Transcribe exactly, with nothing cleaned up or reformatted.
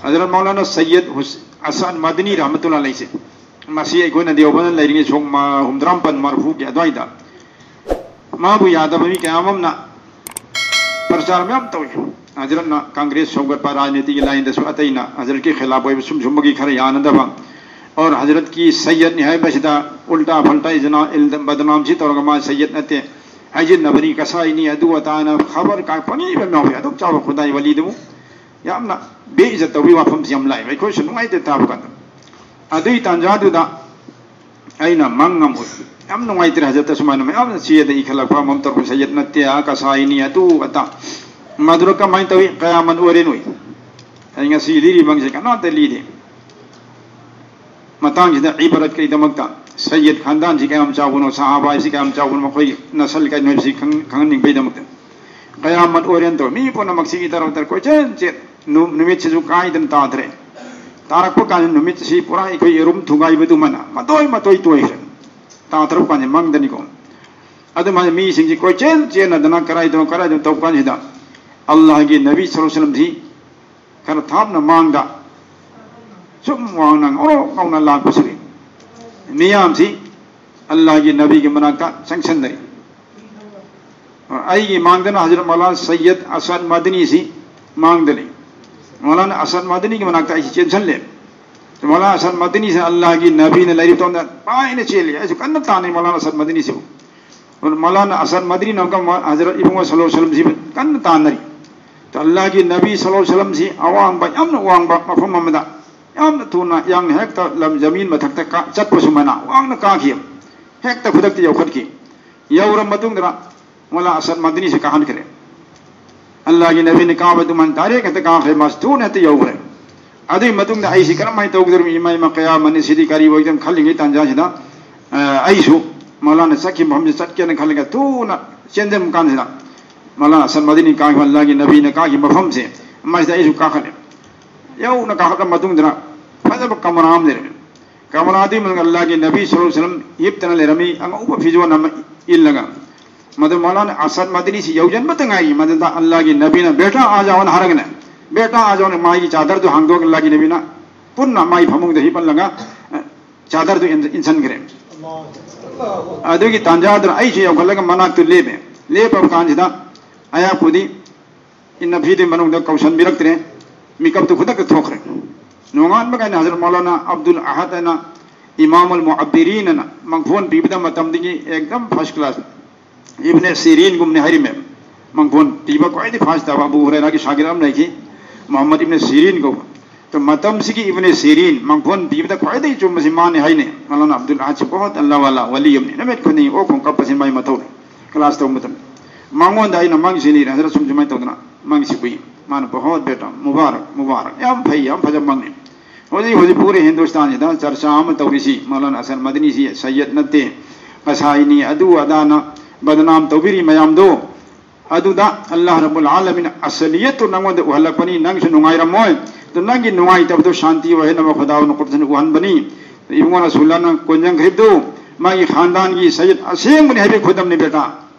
ꯍꯖꯔꯠ ꯃꯧꯂꯥꯅꯥ ꯁꯩꯌꯗ ꯍꯨꯁ-, ꯑꯁꯥꯗ ꯃꯗꯅꯤ ꯔꯍꯃꯇꯨꯜꯂꯥꯍꯤ ꯑꯂꯩꯍꯤꯁꯦ, ꯃꯁꯤ ꯑꯩꯈꯣꯏꯅ ꯗꯤꯑꯣꯕꯟꯗ ꯂꯩꯔꯤꯉꯩ ꯁꯣꯛ ꯃ-, ꯍꯨꯝꯗ꯭ꯔꯥ ꯃꯥꯄꯟ ꯃꯔꯐꯨꯒꯤ ꯑꯗꯨꯋꯥꯏꯗ ꯃꯥꯕꯨ ꯌꯥꯗꯕ ꯃꯤ ꯀꯌꯥ ꯑꯃꯅ ꯄ꯭ꯔꯆꯥꯔ ꯃꯌꯥꯝ ꯇꯧꯏ꯫ ꯍꯖꯔꯠꯅ ꯀꯪꯒ꯭ꯔꯦꯁ ꯁꯧꯒꯠꯄ, ꯔꯥꯖꯅꯤꯇꯤꯒꯤ ꯂꯥꯏꯟꯗꯁꯨ ꯑꯇꯩꯅ ꯍꯖꯔꯠꯀꯤ ꯈꯤꯂꯥꯐ ꯑꯣꯏꯕ ꯁꯨꯝ ꯁꯨꯝꯕꯒꯤ ꯈꯔ ꯌꯥꯅꯗꯕ, ꯑꯣꯔ ꯍꯖꯔꯠꯀꯤ ꯁꯩꯌꯗꯅꯤ ꯍꯥꯏꯕꯁꯤꯗ ꯎꯜꯇꯥ ꯐꯜꯇꯥ ꯏꯖꯅꯥ ꯏꯜ-, ꯕꯗꯅꯥꯝꯁꯤ ꯇꯧꯔꯒ ꯃꯥ ꯁꯩꯌꯗ ꯅꯠꯇꯦ, ꯍꯥꯏꯖꯤꯟꯅꯕꯅꯤ, ꯀꯁꯥꯏꯅꯤ, ꯑꯗꯨ ꯑꯗꯥꯅ ꯈꯕꯔ ꯀꯥꯏ ꯄꯪꯏꯕ ꯌꯥꯎꯏ꯫ ꯑꯗꯨꯛ ꯆꯥꯎꯕ ꯈꯨꯗꯥꯏ ꯋꯥꯂꯤꯗꯨꯕꯨ ꯌꯥꯝꯅ ꯕꯦꯏꯖꯠ ꯇꯧꯕꯒꯤ ꯋꯥꯐꯝꯁꯤ ꯌꯥꯝ ꯂꯥꯛꯑꯦꯕ꯫ ꯑꯩꯈꯣꯏꯁꯨ ꯅꯨꯡꯉꯥꯏꯇꯦ ꯇꯥꯕ ꯀꯥꯟꯗ꯫ ꯑꯗꯨꯒꯤ ꯇꯥꯟꯖꯥꯗꯨꯗ ꯑꯩꯅ ꯃꯪ ꯑꯃ ꯎꯏ꯫ ꯌꯥꯝ ꯅꯨꯡꯉꯥꯏꯇ꯭ꯔꯦ, ꯍꯖꯔꯠꯇ ꯁꯨꯃꯥꯏꯅ ꯃꯌꯥꯝꯅ ꯆꯦꯗ ꯏꯈꯠꯂꯛꯄ ꯑꯃ ꯇꯧꯔꯛꯄ, ꯁꯩꯌꯗ ꯅꯠꯇꯦ, ꯑꯥ ꯀꯁꯥꯏꯅꯤ, ꯑꯗꯨ ꯑꯗꯥ꯫ ꯃꯗꯨꯗ ꯀꯃꯥꯏꯅ ꯇꯧꯏ? ꯀꯌꯥꯃꯠ ꯑꯣꯏꯔꯦ ꯅꯣꯏ꯫ ꯑꯩ ꯉꯁꯤ ꯂꯤꯔꯤ ꯃꯪꯁꯦ ꯀꯅꯥꯇ ꯂꯤꯗꯦ꯫ ꯃꯇꯥꯡꯁꯤꯗ ꯏꯕꯔꯠꯀꯤꯗꯃꯛꯇ ꯁꯩꯌꯗ ꯈꯥꯟꯗꯥꯟꯁꯤ ꯀꯌꯥꯝ ꯆꯥꯎꯕꯅꯣ, ꯁꯍꯥꯕꯥꯁꯤ ꯀꯌꯥꯝ ꯆꯥꯎꯕꯅꯣ, ꯃꯈꯣꯏ ꯅꯁꯜ ꯀꯩꯅꯣ ꯍꯥꯏꯕꯁꯤ ꯈꯪ-, ꯈꯪꯍꯟꯅꯤꯡꯕꯩꯗꯃꯛꯇ꯫ ꯀꯌꯥꯃꯠ ꯑꯣꯏꯔꯦꯅ ꯇꯧꯏ꯫ ꯃꯤ ꯄꯨꯝꯅꯃꯛꯁꯤ ꯏꯇꯔ ꯎꯇꯔ ꯀꯣꯏꯆꯦꯟ ꯆꯦꯟ꯫ ꯅꯨ-, ꯅꯨꯃꯤꯠꯁꯤꯁꯨ ꯀꯥꯏꯗꯅ ꯇꯥꯗ꯭ꯔꯦ꯫ ꯇꯥꯔꯛꯄ ꯀꯥꯟꯗ ꯅꯨꯃꯤꯠꯁꯤ ꯄꯨꯔꯥ ꯑꯩꯈꯣꯏ ꯌꯦꯔꯨꯝ ꯊꯨꯒꯥꯏꯕꯗꯨꯃꯅ ꯃꯇꯣꯏ ꯃꯇꯣꯏ ꯇꯣꯏꯈ꯭ꯔꯦ꯫ ꯇꯥꯊꯔꯛꯄ ꯀꯥꯟꯗ ꯃꯪꯗꯅꯤꯀꯣ꯫ ꯑꯗꯨꯃꯥꯏꯅ ꯃꯤꯁꯤꯡꯁꯤ ꯀꯣꯏꯆꯦꯟ ꯆꯦꯟꯅꯗꯅ ꯀꯔꯥꯏꯗꯅꯣ ꯀꯔꯥꯏꯗꯅꯣ ꯇꯧꯕ ꯀꯥꯟꯁꯤꯗ ꯑꯜꯂꯥꯍꯒꯤ ꯅꯕꯤ ꯁꯜꯂꯜꯂꯥꯍꯨ ꯑꯂꯩꯍꯤ ꯋꯁꯜꯂꯝꯁꯤ ꯈꯔ ꯊꯥꯞꯅ ꯃꯥꯡꯗ ꯁꯨꯝ ꯋꯥꯡꯅ ꯉꯧꯔꯣꯛ ꯉꯧꯅ ꯂꯥꯛꯄꯁꯤ ꯃꯤꯌꯥꯝꯁꯤ ꯑꯜꯂꯥꯍꯒꯤ ꯅꯕꯤꯒꯤ ꯃꯅꯥꯛꯇ ꯆꯪꯁꯟꯅꯔꯤ꯫ ꯑꯩꯒꯤ ꯃꯥꯡꯗꯅ ꯍꯖꯔꯠ ꯃꯧꯂꯥꯅꯥ ꯁꯩꯌꯗ ꯑꯁꯥꯗ ꯃꯗꯅꯤꯁꯤ ꯃꯥꯡꯗ ꯂꯩ꯫ ꯃꯧꯂꯥꯅꯥ ꯑꯁꯥꯗ ꯃꯗꯅꯤꯒꯤ ꯃꯅꯥꯛꯇ ꯑꯩꯁꯤ ꯆꯦꯟꯁꯜꯂꯦ꯫ ꯃꯧꯂꯥꯅꯥ ꯑꯁꯥꯗ ꯃꯗꯅꯤꯁꯤ ꯑꯜꯂꯥꯍꯒꯤ ꯅꯕꯤꯅ ꯂꯩꯔꯤꯕ ꯃꯇꯝꯗ ꯄꯥꯏꯅ ꯆꯦꯜꯂꯤ꯫ ꯑꯩꯁꯨ ꯀꯟꯅ ꯇꯥꯟꯅꯩ ꯃꯧꯂꯥꯅꯥ ꯑꯁꯥꯗ ꯃꯗꯅꯤꯁꯤꯕꯨ꯫ ꯃꯧꯂꯥꯅꯥ ꯑꯁꯥꯗ ꯃꯗꯅꯤꯅ ꯑꯃꯨꯛꯀ ꯃ-, ꯍꯖꯔꯠ ꯏꯕꯨꯡꯉꯣ ꯁꯜꯂꯜꯂꯥꯍꯨ ꯑꯂꯩꯍꯤ ꯋꯁꯜꯂꯝꯁꯤꯕꯨ ꯀꯟꯅ ꯇꯥꯟꯅꯔꯤ꯫ ꯑꯜꯂꯥꯍꯒꯤ ꯅꯕꯤ ꯁꯜꯂꯜꯂꯥꯍꯨ ꯑꯂꯩꯍꯤ ꯋꯁꯜꯂꯝꯁꯤ ꯑꯋꯥꯡꯕ, ꯌꯥꯝꯅ ꯋꯥꯡꯕ ꯃꯐꯝ ꯑꯃꯗ ꯌꯥꯝꯅ ꯊꯨꯅ ꯌꯥꯡꯅ ꯍꯦꯛꯇ ꯂꯝ ꯖꯃꯤꯟ ꯃꯊꯛꯇ ꯀꯥ-, ꯆꯠꯄ ꯁꯨꯃꯥꯏꯅ ꯋꯥꯡꯅ ꯀꯥꯈꯤ꯫ ꯍꯦꯛꯇ ꯈꯨꯗꯛꯇ ꯌꯧꯈꯠꯈꯤ꯫ ꯌꯧꯔ ꯃꯇꯨꯡꯗ ꯃꯧꯂꯥꯅꯥ ꯑꯁꯥꯗ ꯃꯗꯅꯤꯁꯤ ꯀꯥꯍꯟꯈ꯭ꯔꯦ꯫ ꯑꯜꯂꯥꯍꯒꯤ ꯅꯕꯤꯅ ꯀꯥꯕ ꯑꯗꯨꯃꯥꯏꯅ direct ꯍꯦꯛꯇ ꯀꯥꯈ꯭ꯔꯦ, ꯃꯥꯁꯤ ꯊꯨꯅ ꯍꯦꯛꯇ ꯌꯧꯈ꯭ꯔꯦ꯫ ꯑꯗꯨꯒꯤ ꯃꯇꯨꯡꯗ ꯑꯩꯁꯤ ꯀꯔꯝꯍꯥꯏꯅ ꯇꯧꯒꯗꯧꯔꯤꯕꯅꯣ, ꯏꯃꯥ, ꯏꯃꯥ, ꯀꯌꯥꯃꯠꯅꯤ ꯁꯤꯗꯤ, ꯀꯔꯤ ꯑꯣꯏꯒꯗꯧꯔꯤꯅꯣ ꯈꯜꯂꯤꯉꯩ ꯇꯥꯟꯖꯥꯁꯤꯗ, ꯑ, ꯑꯩꯁꯨ ꯃꯧꯂꯥꯅꯥ ꯆꯠꯈꯤꯕ ꯃꯐꯝꯁꯤꯗ ꯆꯠꯀꯦꯅ ꯈꯜꯂꯒ ꯊꯨꯅ ꯆꯦꯟꯖꯟꯕ ꯀꯥꯟꯁꯤꯗ ꯃꯧꯂꯥꯅꯥ ꯑꯁꯥꯗ ꯃꯗꯅꯤ ꯀꯥꯈꯤꯕ, ꯑꯜꯂꯥꯍꯒꯤ ꯅꯕꯤꯅ ꯀꯥꯈꯤꯕ ꯃꯐꯝꯁꯦ, ꯃꯁꯤꯗ ꯑꯩꯁꯨ ꯀꯥꯈꯠꯂꯦ꯫ ꯌꯧꯅ ꯀꯥꯈꯠꯂ ꯃꯇꯨꯡꯗ ꯐꯖꯕ ꯀꯃꯔꯥ ꯑꯃ ꯂꯩꯔꯝꯃꯦ꯫ ꯀꯃꯔꯥꯗꯨꯒꯤ ꯃꯅꯨꯡꯗ ꯑꯜꯂꯥꯍꯒꯤ ꯅꯕꯤ ꯁꯜꯂꯜꯂꯥꯍꯨ ꯑꯂꯩꯍꯤ ꯋꯁꯜꯂꯝ ꯍꯤꯞꯇꯅ ꯂꯩꯔꯝꯃꯤ, ꯑꯉꯧꯕ ꯐꯤꯖꯣꯜ ꯑꯃ ꯏꯜꯂꯒ꯫ ꯃꯗꯨ ꯃꯧꯂꯥꯅꯥ ꯑꯁꯥꯗ ꯃꯗꯅꯤꯁꯤ ꯌꯧꯁꯤꯟꯕꯇ ꯉꯥꯏꯔꯤ꯫ ꯃꯗꯨꯗ ꯑꯜꯂꯥꯍꯒꯤ ꯅꯕꯤꯅ "ꯕꯦꯇꯥ, ꯑꯥ ꯖꯥꯑꯣꯅ" ꯍꯥꯏꯔꯒꯅꯦ, ꯕꯦꯇꯥ ꯑꯥ ꯖꯥꯎꯅꯦ, ꯃꯥꯒꯤ ꯆꯥꯗꯔꯗꯨ ꯍꯥꯡꯗꯣꯛꯂꯒ ꯂꯥꯒꯤ ꯅꯕꯤꯅ ꯄꯨꯟꯅ ꯃꯥꯒꯤ ꯐꯃꯨꯡꯗ ꯍꯤꯞꯍꯜꯂꯒ, ꯑ, ꯆꯥꯗꯔꯗꯨ ꯏꯟ-, ꯏꯟꯁꯤꯟꯈ꯭ꯔꯦ꯫ ꯑꯗꯨꯒꯤ ꯇꯥꯟꯖꯥꯗꯨꯅ ꯑꯩꯁꯨ ꯌꯧꯈꯠꯂꯒ ꯃꯅꯥꯛꯇꯨ ꯂꯦꯞꯄꯦ꯫ ꯂꯦꯞꯄꯕ ꯀꯥꯟꯁꯤꯗ ꯑꯩꯍꯥꯛꯄꯨꯗꯤ ꯏꯟꯅ ꯐꯤꯗꯨꯒꯤ ꯃꯅꯨꯡꯗ ꯀꯧꯁꯟꯕꯤꯔꯛꯇ꯭ꯔꯦ꯫ ꯃꯤꯀꯞꯇꯨ ꯈꯨꯗꯛꯇ ꯊꯣꯛꯈ꯭ꯔꯦ꯫ ꯅꯣꯡꯉꯥꯟꯕꯒ ꯑꯩꯅ ꯍꯖꯔꯠ ꯃꯧꯂꯥꯅꯥ ꯑꯕꯗꯨꯜ ꯑꯍꯗ ꯑꯅ, ꯏꯃꯥꯃꯨꯜ ꯃꯨꯑꯕꯤꯔꯤꯟ ꯑꯅ ꯃꯪꯐꯣꯟ ꯄꯤꯕꯗ ꯃꯇꯝꯗꯒꯤ ꯑꯦꯛꯗꯝ first class, ꯏꯕꯅꯦ ꯁꯤꯔꯤꯟꯒꯨꯝꯅꯤ ꯍꯥꯏꯔꯤꯃꯦ꯫ ꯃꯪꯐꯣꯟ ꯄꯤꯕ ꯈ꯭ꯋꯥꯏꯗꯒꯤ ꯐꯥꯁ ꯇꯥꯕ ꯑꯕꯨ ꯍꯨꯔꯩꯔꯥꯒꯤ ꯁꯥꯒꯤꯔ ꯑꯃ ꯂꯩꯈꯤ, ꯃꯨꯍꯝꯃꯗ ꯏꯕꯅꯦ ꯁꯤꯔꯤꯟ ꯀꯧꯕ꯫ ꯑꯗꯣ ꯃꯇꯝꯁꯤꯒꯤ ꯏꯕꯅꯦ ꯁꯤꯔꯤꯟ ꯃꯪꯐꯣꯟ ꯄꯤꯕꯗ ꯈ꯭ꯋꯥꯏꯗꯒꯤ ꯆꯨꯝꯕꯁꯤ ꯃꯥꯅꯤ ꯍꯥꯏꯅꯦ꯫ ꯃꯧꯂꯥꯅꯥ ꯑꯕꯗꯨꯜ ꯑꯍꯗꯁꯤ ꯕꯍꯨꯠ ꯑꯜꯂꯥ ꯋꯥꯂꯥ, ꯋꯥꯂꯤ ꯑꯃꯅꯤ꯫ ꯅꯨꯃꯤꯠ ꯈꯨꯗꯤꯡꯒꯤ ꯑꯣꯛ ꯈꯣꯡ ꯀꯞꯄꯁꯤ ꯃꯥꯏ ꯃꯊꯧꯅꯤ꯫ ꯀ꯭ꯂꯥꯁ ꯇꯧꯕ ꯃꯇꯝꯗ ꯃꯉꯣꯟꯗ ꯑꯩꯅ ꯃꯪꯁꯤ ꯂꯤꯔꯦ, ꯍꯖꯔꯠ ꯁꯨꯝ ꯁꯨꯃꯥꯏꯅ ꯇꯧꯗꯅ ꯃꯪꯁꯤ ꯎꯏ꯫ ꯃꯥꯅ ꯕꯍꯨꯠ ꯕꯦꯇꯥ ꯃꯨꯕꯥꯔꯛ, ꯃꯨꯕꯥꯔꯛ, ꯌꯥꯝ ꯐꯩ, ꯌꯥꯝ ꯐꯖꯕ ꯃꯪꯅꯤ꯫ ꯍꯧꯖꯤꯛ ꯍꯧꯖꯤꯛ ꯄꯨꯔꯦ ꯍꯤꯟꯗꯨꯁꯇꯥꯟꯁꯤꯗ ꯆꯔꯆꯥ ꯑꯃ ꯇꯧꯔꯤꯁꯤ, ꯃꯧꯂꯥꯅꯥ ꯑꯁꯔ ꯃꯗꯅꯤꯁꯤ ꯁꯩꯌꯗ ꯅꯠꯇꯦ, ꯀꯁꯥꯏꯅꯤ, ꯑꯗꯨ ꯑꯗꯥꯅ ꯕꯗꯅꯥꯝ ꯇꯧꯕꯤꯔꯤ ꯃꯌꯥꯝꯗꯣ꯫ ꯑꯗꯨꯗ ꯑꯜꯂꯥꯍ ꯔꯕꯨꯜ ꯑꯥꯂꯃꯤꯟ ꯑꯁꯂꯤꯌꯠꯇꯨ ꯅꯪꯉꯣꯟꯗ ꯎꯍꯜꯂꯛꯄꯅꯤ, ꯅꯪꯁꯨ ꯅꯨꯡꯉꯥꯏꯔꯝꯃꯣꯏ꯫ ꯑꯗꯨ ꯅꯪꯒꯤ ꯅꯨꯡꯉꯥꯏꯇꯕꯗꯨ ꯁꯥꯟꯇꯤ ꯑꯣꯏꯍꯟꯅꯕ ꯈꯨꯗꯥꯎꯅ ꯀꯨꯔꯁꯤꯅ ꯎꯍꯟꯕꯅꯤ꯫ ꯏꯕꯨꯡꯉꯣꯅ ꯁꯨꯂꯥꯅ ꯀꯣꯟꯖꯪꯈ꯭ꯔꯤꯕꯗꯨ ꯃꯥꯒꯤ ꯈꯥꯟꯗꯥꯟꯒꯤ ꯁꯩꯌꯗ ꯑꯁꯦꯡꯕꯅꯤ ꯍꯥꯏꯕꯒꯤ ꯈꯨꯗꯝꯅꯤ ꯕꯦꯇꯥ꯫